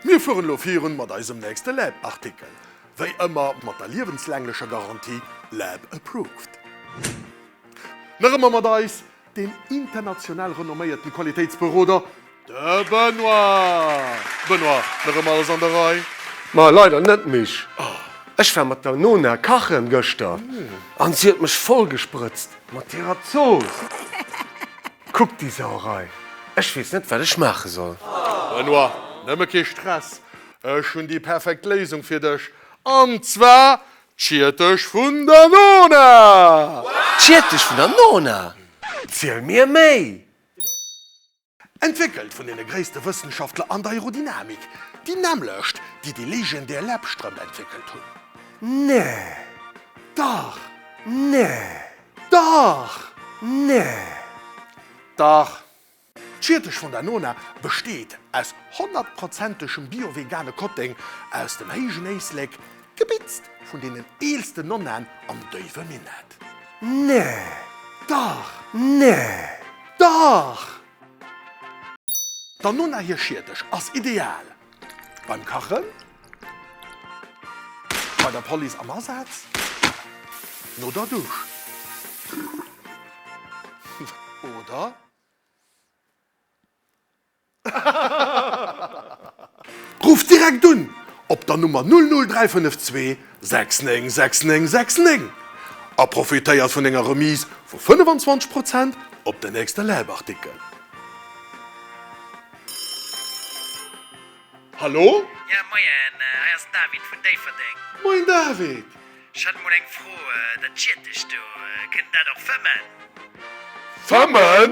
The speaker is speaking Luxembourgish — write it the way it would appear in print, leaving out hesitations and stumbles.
Mir fueren elo virun mat eisem nächste Läb-Artikel, wéi ëmmer mat der liewenslänglecher Garantie Läb Approved. Nach ëmmer mat eis deen international renomméierten Qualitéitsberoder, de Benoît! Benoît, nach ëmmer alles an der Rei? Ma leider net, Misch. Ech war mat der Nona kachen gëschter an si huet mech voll gesprëtzt mat hirer Zooss. Kuck déi Sauerei, ech weess net wat ech maache soll. Benoît, nëmme kee Stress, ech hunn déi perfekt Léisung fir dech, an zwar d'Schiertech vun der Nona! D'Schiertech vun der Nona? Ziel mir méi! Entwéckelt vun deene gréisste Wëssenschaftler an der Aerodynamik, déi nämmlecht, déi déi legendär Läb-Strëmp entwéckelt hunn. Nee! Dach! Nee! Dach! Nee! Dach! D'Schiertech vun der Nona besteet aus honnertprozentegem bio-vegane Kotteng aus dem héijen Éislek, gebitzt vun deenen eelsten Nonnaen am déiwe Minett. Nee! Dach! Nee! Dach! Der Nonna hir Schiertech ass ideal beim Kachen, bei der Police am Asaz, no der Dusch oder. Ruff direkt un op der Nummer 00352 69 69 69 a profitéiert vun enger Remise vu 25 Prozent op den nächste Läb-Artikel. Hallo? Ja moien, hei ass den David vun Déifferdeng. Moien David! Ech hat emol eng Fro, dat Schiertech do, kënnt dat och fëmmen? Fëmmen?